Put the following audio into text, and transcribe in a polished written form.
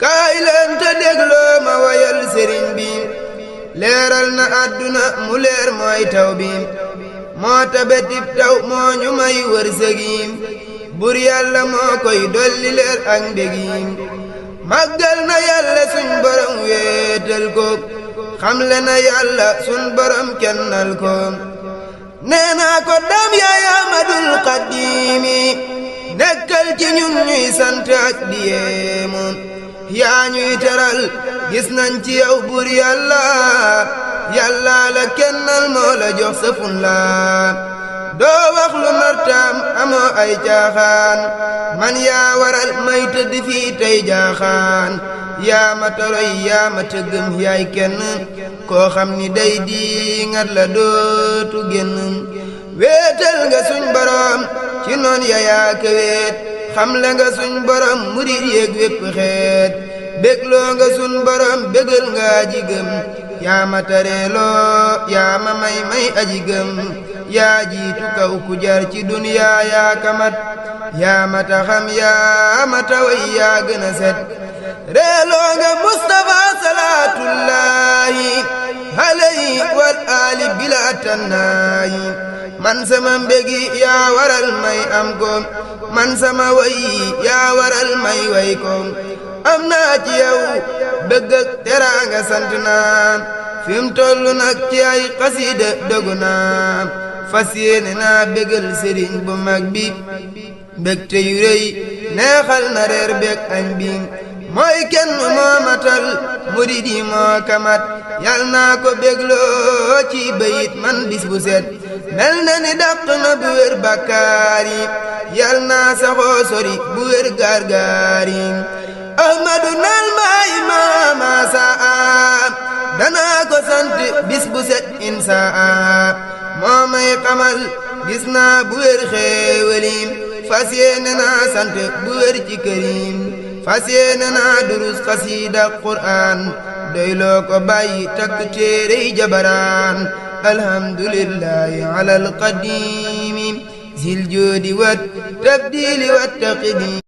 kaay leen te dégloo ma wayal sëriñ bi leeral na àdduna mu leer mooy taw bi moo tabe tib taw moo ñu may wërsëgim bur yàlla moo koy dolli leer ak mbégim màggal na yàlla suñ borom wéetal ko xamle na yàlla suñ borom kennal ko nee naa ko dam yaay Ahmadul Xaddiimi nekkal ci ñun ñuy sant ak di yéemu yaa ñuy teral gis nañ ci yow bur yàlla yàlla la kennal moo la jox sa fun la doo wax lu nartaam amoo ay caaxaan man yaa waral may tëdd fii tey jaaxaan yaa ma toroy yaa ma tëggëm yaay kenn koo xam ni day di ngat la dootu génn wéetal nga suñ borom ci noon ya yaa ka wéet xamle nga suñ borom murid yéeg wépp xeet bégloo nga suñ borom bégal nga aji gëm yaa ma tareeloo yaa ma may aji gëm yaa jiitu kaw ku jar ci duniyaa yaa kamat yaa ma ta xam yaa ma ta way yaa gën a set reeloo nga Mustafa salaatullaahi alayhi wal aali bila tannaayi man sama mbégi yaa waral may am ko man sama way yaa waral may way ko am naa ci yow bëgg ak teraanga sant naa fi mu toll nag ci ay xasida dogu naa fas yéene naa bégal sëriñ bu mag bi mbégte yu rëy neexal na reer beeg añ bi mooy kenn moo matal murid yi moo kamat yal naa ko bégloo ci bayit man bis bu set mel na ni dàq na bu wér bàkkaar yi yal naa saxoo sori bu wér gaar-gaar yi ahmadu nal maay maama saa danaa ko sant bis bu set insaa moo may xamal gis naa bu wér xéewalim fas yéene naa sant bu wér ci kërim fas yéene naa durus xasiida qur'aan doyloo ko bàyyi takk téerey jabaraan alhamdulillahi alal qadiimi zil joodi wat tabdiili wat taqdiim